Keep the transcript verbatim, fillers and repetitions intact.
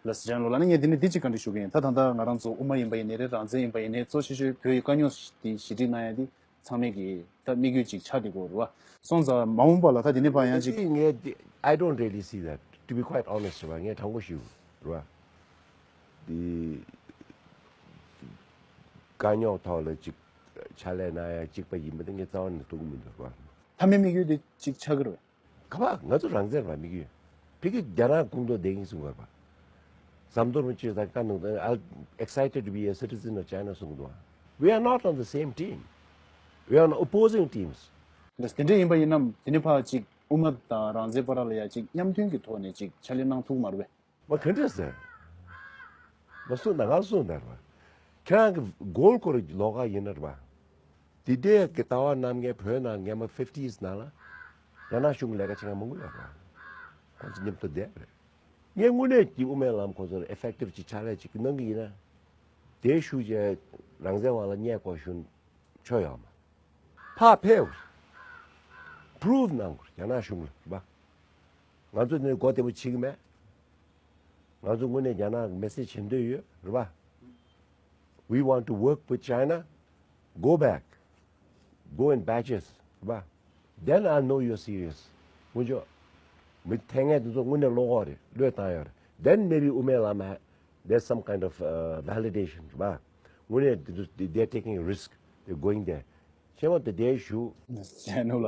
ལགས་སོ། ལགས་སོ། ལགས་སོ། ཨ་ནི་ངས་འདི་ནས་འདི་གཅིག་བཀའ་འདྲི་ཞུ་གི་ཡིན། ད་ད་ལྟ་ང་རང་ཚོ་དབུ་མ་ཡིན་པ་ཡིན་ནའི་རེད། རང་བཙན་ཡིན་པ་ཡིན་ནའི་གཙོ་ཆེ་ཤོས་བོད་ཡིག་དཀའ་རྙོག་དེ་ཞི་འགྲིག་གནང་ཡ་དེ་ཚང་མས་ཀྱི་ད་དམིགས་ཡུལ་ཅིག་ཆགས་བསྡད་ཀྱི་ཡོད་རེད་བ། སོང་ཙང་མ་འོངས་པ་ལ་ད་འདི་ནས་ཕར་ཡང་ཅིག་ངས་འདི- I don't really see that, to be quite honest, རེད་བ། ངས་དྲང་པོ་ཞུ་རེད་བ། འདི་དཀའ་རྙོག་ཐོག་ལ་ཅིག་ཕྱག་ལས་གནང་ཡ་གཅིག་པ་ཡིན་པ་དེ་ངས་རྩ་བ་ནས་རྟོགས་ཀྱི་མི་འདུག་རེད་བ། མཐའ་མའི་དམིགས་ཡུལ་དེ་ཅིག་ཆགས་ཀྱི་རེད་བ། ག་པར་ང་ཚོ་རང་བཙན་རང་དམིགས་ཡུལ། ཕ་གི་རྒྱ་ནག་ཁོངས་གཏོགས་བསྡད་ཀྱིན་གསུང་གི་རེད་པ། ཟམ་གདོང་རིན་པོ་ཆེ་དང་བཀའ་གནང་དུས། I'm excited to be a citizen of China གསུང་གི་འདུག་བ། We are not on the same team. We are on opposing teams. ལགས་སོ། དེ་འདྲ་ཡིན་པ་ཡིན་ནམ། དེ་ནས་ཕར་ཅིག་དབུ་མ་དང་རང་བཙན་བར་ལ་ཡ་ཅིག་མཉམ་མཐུན་གྱི་ཐོག་ནས་ཅིག་ཕྱག་ལས་གནང་ཐུབ་ཀྱི་མ་རེད་པས། མ་ག་འདྲ་ཟེར། མ་གསུངས་ན་ང་གསུངས་ན་རེད་པ། ཁྱེད་རང་གི་གོལ་ཀོ་རི་ལོགས་ཀ་ཡིན་ན་རེད་པ། དེ་འདྲའི་གི་ལྟ་བ་གནང་མཁན་བོད་ནང་སྔོན་མ་fifties ནང་ལ་རྒྱ་ནག་གཞུང་གི་ལས་ཀ་བྱེད་མཁན་མང་པོ་ཡོད་རེད། ཁོང་ཚོ་མཉམ་དུ་བསྡད་རེད། ངས་དངོས་གནས་ཀྱི་དབུ་མའི་ལམ་ཁོང་ཚོར་effective ཅིག་ཕྱག་ལས་ཅིག་གནང་གི་ཡིན་ན། དེའི་ཤུགས་ཀྱིས་རང་བཙན་དབང་ལ་བསྙད་དགོས་ཞུ་ཆོག་ཡོད་མ། ཕར་ཕེབས། Prove གནང་དགོས་རྒྱ་ནག་གཞུང་ལ་རེད་པ། ང་ཚོ་འདི་ནས་མགོ་བདེ་པོ་བྱེད་ཀྱི་མེད། ང་ཚོ་དངོས་གནས་རྒྱ་ནག་གི་message བྱེད་འདོད་ཡོད་རེད་པ། We want to work with China. Go back. Go in batches. རེད་པ། Then I know you're serious. དཀོན་མཆོག་མི་ཐེངས་ངས་འདི་ཚོ་དངོས་གནས་བློ་ཁོག་རེད། བློས་བཏང་ཡོད་རེད། Then maybe དབུ་མའི་ལམ་ལ་there's some kind of uh, validation. རེད་པ། དངོས་གནས་འདི་ཚོ- they- they're taking a risk. They're going there. ཆེན་མོ་དེ་འདྲའི་ཞུ། ཅེས་ནོ་ལ།